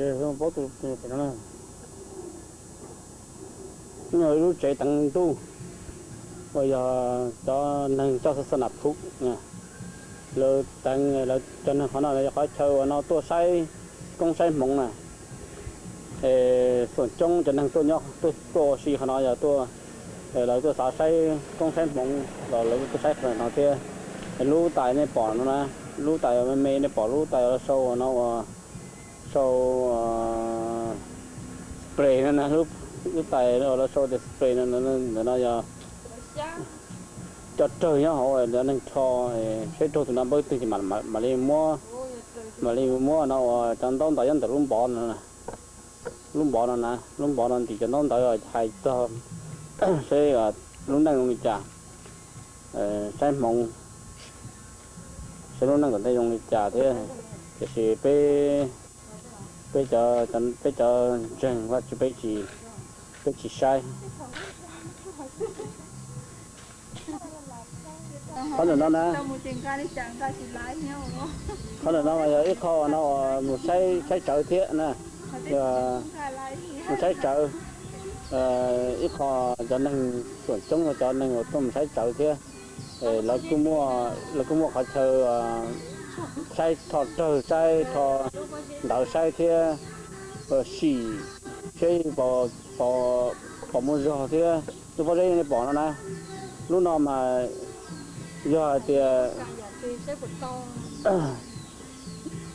Paub tus, lub tsev teev ntuj uas yog cov neeg coj xa xa nam phum, lawv teev, lawv cov neeg qhov no yog qhov chaw uas no tuaj saib koob saib hmoov na. Xuam coob cov neeg tuaj nyob tuaj ua si qhov no yog tuaj, lawv tuaj xav saib koob saib hmoov los lawv tuaj saib qhov no thiab. Lub tais nej pom no na, lub tais me me nej pom lub tais uas sau no uas sau spray no na, lub tais uas lawv sau tias spray no, ntawm no yog cov rawg nyob hauv cov neeg rho, seb raug tus no npawb twg ces mam li muab, mam li muab no uas cov ntaub ntawv nyob ntawm lub npov no, lub npov no na, lub npov no ntim cov ntaub ntawv hais txog seb lub neej zoo li cas, saib hmoov, saib lub neej tom ntej zoo li cas thiab. Tiam sis peb, peb cov, peb cov ntseeg Vajtswv peb tsis, peb tsis saib. Qhov ntawm no na, qhov ntawm no yog ib qho no uas mus saib, saib tsawv thiab na, mus saib tsawv. Ib qho cov neeg xuam coob, cov neeg uas tuaj mus saib tsawv thiab, lawv kuj muaj, lawv kuj muaj qhov chaw saib rho rawg, saib rho ntawv saib thiab, sim seb pom muaj zog thiab. Lub pob zeb nej pom no na, lub no mas yog hais tias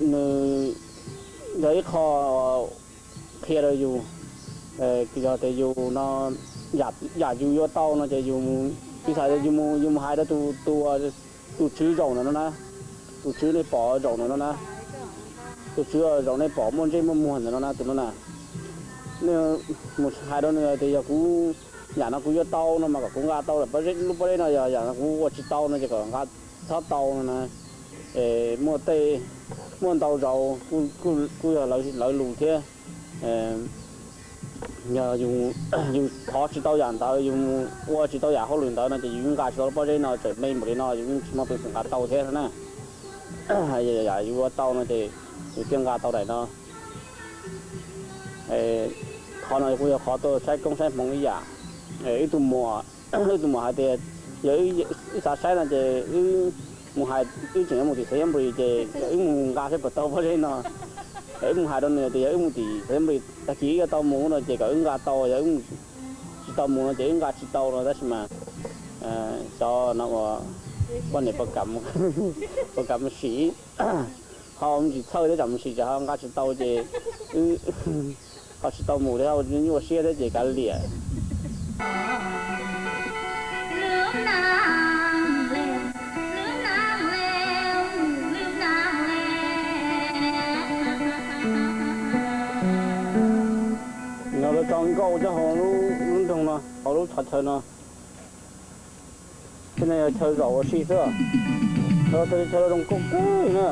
nws yog ib qho qhia rau yus, yog tias yus no, yam yus yuav tau no ces yus, piv xam yus mus, yus mus hais rau tus, tus, tus tswv zaum ntawm no na, tus tswv nej pom zaum ntawm no na, tus tswv zaum nej pom muaj ntsej muaj muag ntawm no na, tus no na, nej mus hais rau nws tias yog kuv, yam no kuv yuav tau no mas kom kuv nqa tau lawm, lub pob zeb no yog yam no kuv ua tsis tau no ces kom nqa txhob tau no na. Muaj tej, muaj ntau zaus kuj yog lawv lus thiab. Yog yus thov tsis tau yam ntawd, yus ua tsis tau yam hauj lwm ntawd no ces yus nqa tsis tau lub pob zeb no, tseem me npaum li no yus yeej tsis muaj peev xwm nqa tau thiab na. Yam yus ua tau no ces yus thiaj nqa tau daim no. Qhov no kuj yog qhov tuaj saib koob saib hmoov ib yam. Wb tus muam, wb tus muam hais tias yog wb xav saib no ces wb mus hais, wb tseem yuav mus tim Xaiv Yab Nplis ces wb mus nqa saib puas tau pob zeb no. Wb mus hais rau nws tias yog wb mus tim Xaiv Yab Nplis tag kis wb yuav tau mus no ces kom wb nqa tau, yog wb tsis tau mus no ces wb nqa tsis tau no, tab sis mas xyov no ua poj niam puas kam mus sim, ho mus tsis txhawj thiab tsam mus sim tsam ho nqa tsis tau ces wb ho tsis tau mus thiab, nyuaj siab thiab ces kav liam. No lawv tso nkauj coj hauv lub nroog no, hauv lub qhov chaw no. Tej no yog chaw zaum ua si xwb, chaw zoo nkauj kawg na.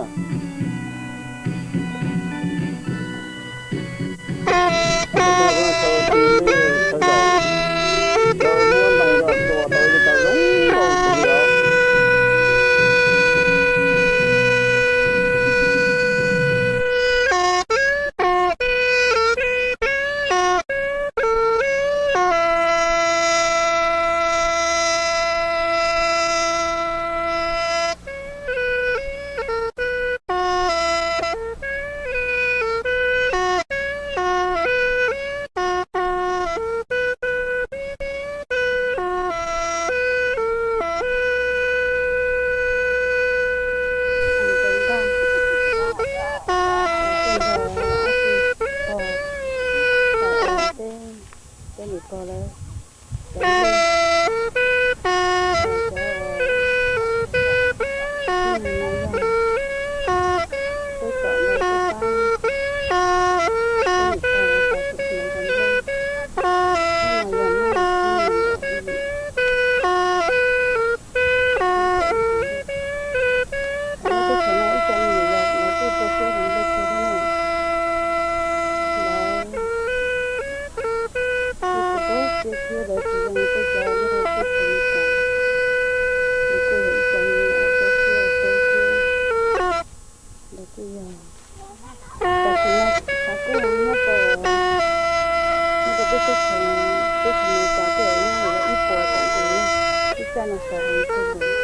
caj no sawv heev kawg nkaus,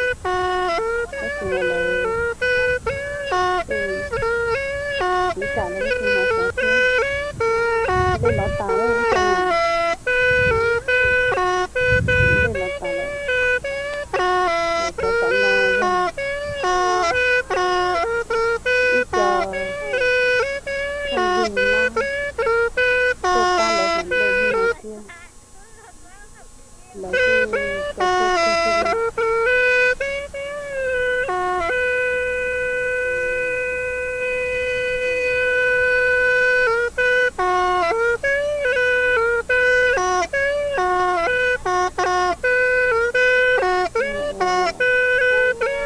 tab sis mas lawv, lawv kam lawv yeej tsis hnov sawv thiab. Dej lov tas lawm, dej lov tas lawm. Cov tom no yog ib co phooj ywg Mab tuaj pab lawv hauv nplej hnub no thiab. Lawv kuj txaus siab kawg thiab.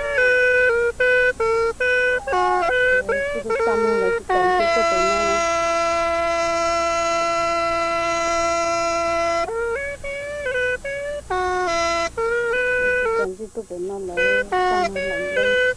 Kuv tsis tau mloog lawv tsis tau ntsib tuaj pem no. Tsis tau ntsib tuaj pem no lawv txaj muag lawm npe. Tus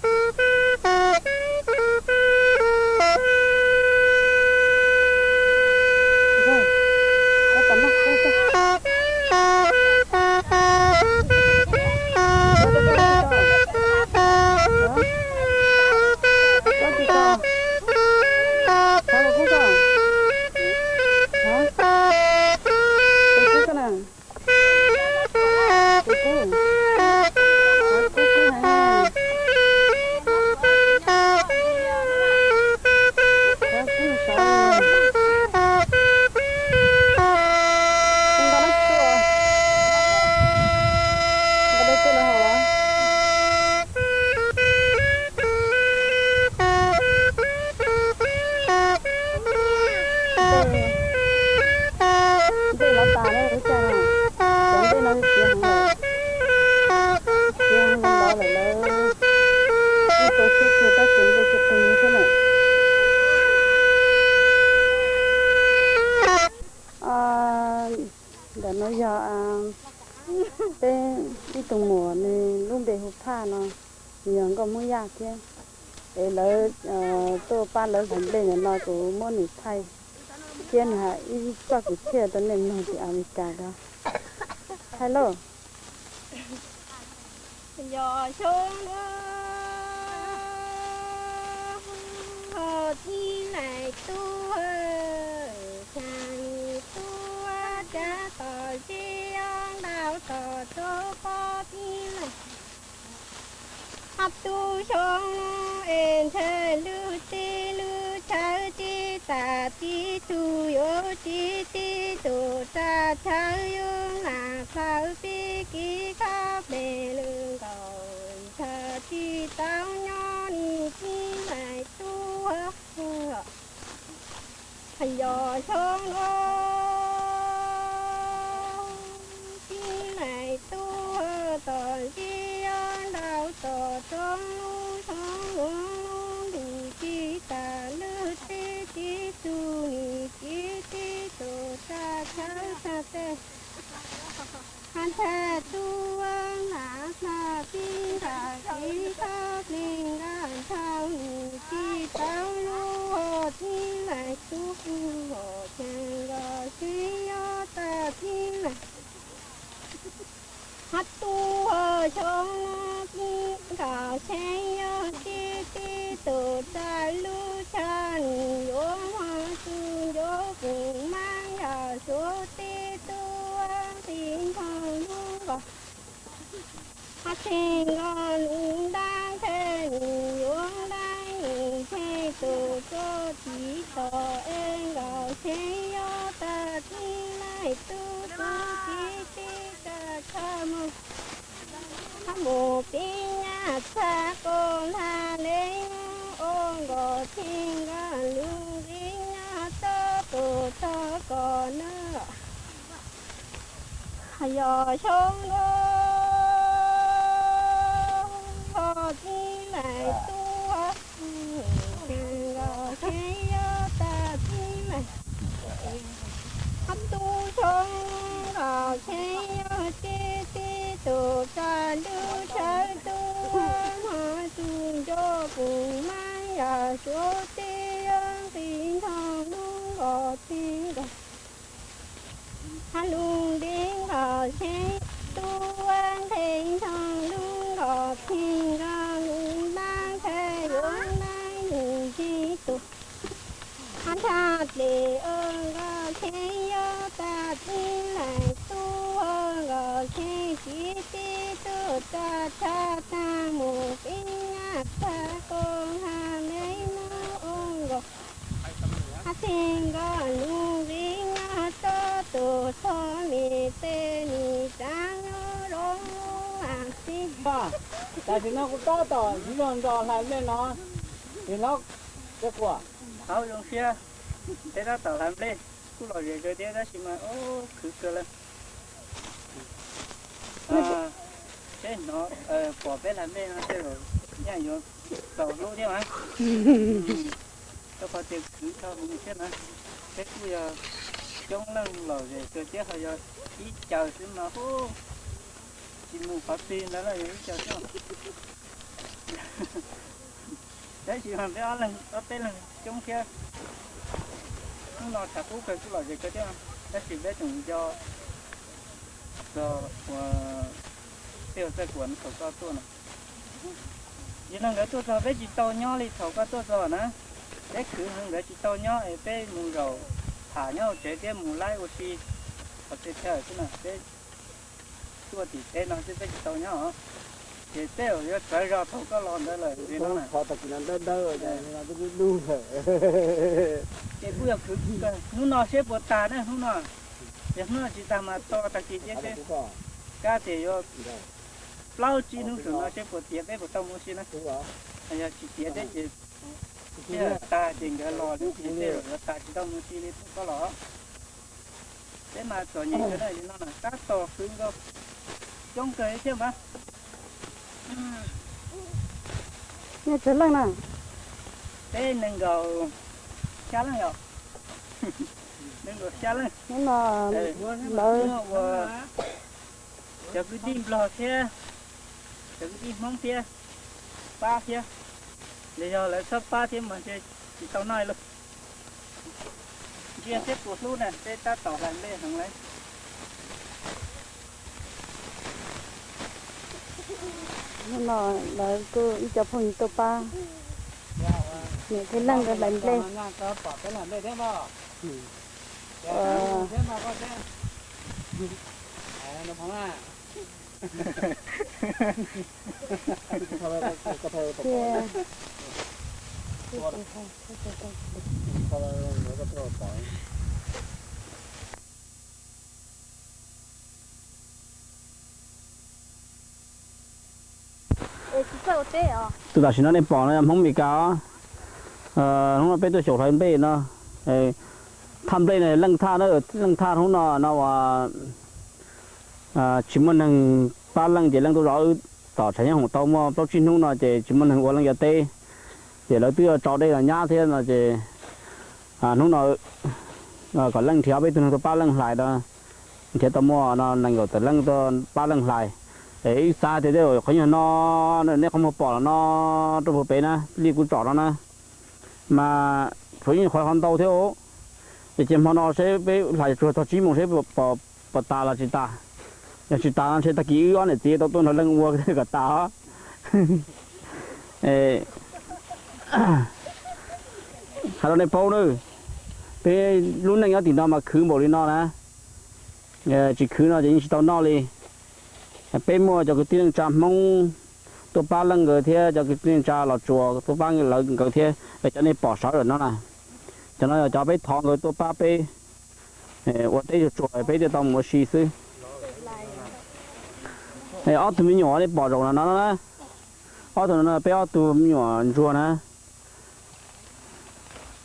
kub, tus kub, tus kub heev. Tus kub sov, nqa lab tuaj, nqa lab tuaj lawv haus los. Dej, dej lov tas lawm, cov dej no siav heev lawm, siav heev lawm, lawv kuj txaus siab kawg tab sis dej tsis qig thiab lawm. Ntawm no yog peb ib tug muam, nws lub npe hu Phaj no, nws yog nkauj Hmoob Yaj thiab. Es lawv tuaj pab lawv hlais nplej ntawm no, kuv muab nws thaij thiab nws hais ib txoj kwv txhiaj rau nej mloog tim Amelikas ko. Thaij lauj. Yog xyoo no ho tib leeg tub, txheej tub rab tom zeb ntau tom rau pob tib leeg. Ho tu xyoo no es ntshe lub teb lub chaw tib tas tib tug yuav tib tib tus tsa chaw yuav lam plaws pib kiv khob pes lwm nkaus, ntshe tsis tau nyob nim tib leeg tub. Yog xyoo no tib leeg tub tom zeb ntau tom rau lub xyoo luv lub ntuj tsis tas lub teb tib tug nim tib tib tus tsa chaw tsa tej. Ho ntshai tub lam hla tib nrag tib khob plig nrag nrhau nim tsis tau lub tib leeg tub, hos tseem nkaus tseeb yog tag tib leeg. Ho tu xyoo no tib nkaus tseeb yog tib tib tus tsa lub chaw nim yuav hmo txug ncuav pum mab yog suav teb tub nqis nrog lub nkaus. Ho tseem nkaus lub ntab ntshe nim yuav ntab nim tseem tus txuj tiv tos es nkaus tseeb yog tag tib leeg tub tub tib tib tsa chaw mus. Ho mus pib nyab txha kos ntha le ua nkaus tseem nkaus lub nqis nyab txoj tus txog kos na. Yog xyoo no ho tib leeg tub, tseem nkaus tseeb yog tag tib leeg. Ho tu xyoo nkaus tseeb yog tib tib tus tsa lub chaw tub, hmo txug ncuav pum mab yog suav teb nqis nrog lub nkaus tseeb nkaus. Ho lub nqis nkaus tseeb tub nqis nrog Txheej nkauj lub nab thawj yuav lab ntsib tus, hab nrhaj plis ua nkauj txheeb yuav tag tib lais tub, ua nkauj txheeb txiv tib tug tag tshaj tag mus pib nyab tag koj ha me nub ua nkauj, hab txheej nkauj nub pib nyab tag tus txog me tej me tsav nyob zoo mas txib. Tam sim no kuv tab tom nrog nrog hlais nplej no, es no, peb kuj hauv zoo siab, peb tab tom hlais nplej kuj lom zem kawg thiab tab sis mas khwv kawg lawm. Seb hnov pom peb hlais nplej no tej zaum nyaj yuav txaus hlub thiab mas. Rau qhov tias khwv dhau heev thiab na, peb kuj yog coob leej lom zem kawg thiab ho yog ib caws xwb mas ub, tsis mus qhov twg ntawd los yog ib caws xwb. Tab sis mas peb ob leeg ob peb leeg coob thiab. Hnub no tshav kub kawg kuj lom zem kawg thiab, tab sis peb tseem nco txog uas tej uas txawj kuam thaum koj tuaj no. Yog no nkawd tuaj txog peb tsis tau nyob li thaum koj tuaj txog na. Peb khwv heev nkawd tsis tau nyob es peb mus zaum tham nyob hauv tsev thiab mus laib ua si qhov txhia chaw xwb na, peb tuaj tim teb no xwb peb tsis tau nyob os. Ces tej zaum yuav sawv zog thaum koj los ntawd lawm li no na. Qhov tag kis no dawb dawb, dub dub lawm. Ces kuj yog khwv kawg, hnub no seb puas tag na hnub no. Yog hnub no tsis tag mas tso tag kis cia seb, kab tias yuav plaub tsib hnub saum no seb puas tiav peb puas tau mus ua si na. Yog tsis tiav thiab ces tag ces nkawd los lawm ces tej zaum yuav tas tsis tau mus ua si li thaum koj los. Peb mas txom nyem kawg na, no tab tom khwv nkaus, coob kawg li thiab mas. Nej tsawg leej na? Peb nees nkaum xya leej yom. Nees nkaum xya leej. Hnub no lawv ua cov kwv tij Nplog thiab cov kwv tij Hmoob thiab pab thiab, los yog lawv txhob pab thiab mas ntshe tsis tau noj li lauj. Ntsia seb puas hlub na, peb tab tom hlais nplej heev lawm. Hnub no lawv kuj ib co phooj ywg tuaj pab niam thiab leej nkawd hlais nplej. Tus tam sim no nej pom no yog Hmoob Amelikas os. Hnub no peb tuaj xyaum hlais nplej no. Thaj nplej no leej thaj, leej thaj hnub no no tsis muaj neeg pab leej ces leej tuaj zov wb tom tshav nyob hoom tau muaj plaub tsib hnub no ces tsis muaj neeg ua leej cov teb, ces lawv twb yuav tso dej los nyab thiab no ces hnub no kom leej nrhiav peb tug neeg tuaj pab leej hlais no, nrhiav tau muaj no nees nkaum tawm leej tuaj pab leej hlais. Es wb xav tias tej zaum qhov nyuag no nej qhov muag pom los no rau puag pem na, li kuv tsom no na, mas tsuav yeej qhov qhov ntau thiab. Ces ces hmo no seb peb hlais tsuag txog tsib moos seb puas tas los tsis tas. Yog tsis tas no ntshe tag kis wb ob niam txiv tau tuaj nrog leej ua kom tas os. Hais rau nej paub na, peb lub neej nyob tim no mas khwv npaum li no na, tsis khwv no ces yeej tsis tau noj li. Peb muaj cov kwv tij neej tsa Hmoob tuaj pab leej nkawd thiab cov kwv tij neej tsa Los Tsuas tuaj pab lawv nkawd thiab, cov nej pom sawv ntawm no na, cov no yog cov peb thov nkawd tuaj pab peb ua teb tsuag tsuag peb thiaj tau mus ua si xwb. Ob tug me nyuam nej pom zaum no no na, ob tug no peb ob tug me nyuam ntsuag na.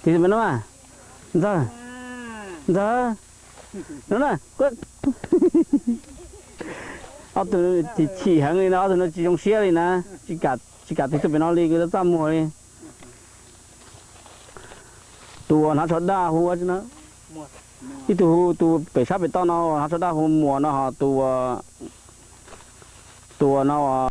Tig pem no mas, Ntxawg, Ntxawg, no na. Ob tug chim chim heev li no, ob tug no tsis zoo siab li na, tsis kam tig tuaj pem no li, txaj muag li. Tus uas hnav tsho daj hu ua, ib tug hu tus pem sab pem toj no hnav tsho daj hu Muas no ho tus, tus uas no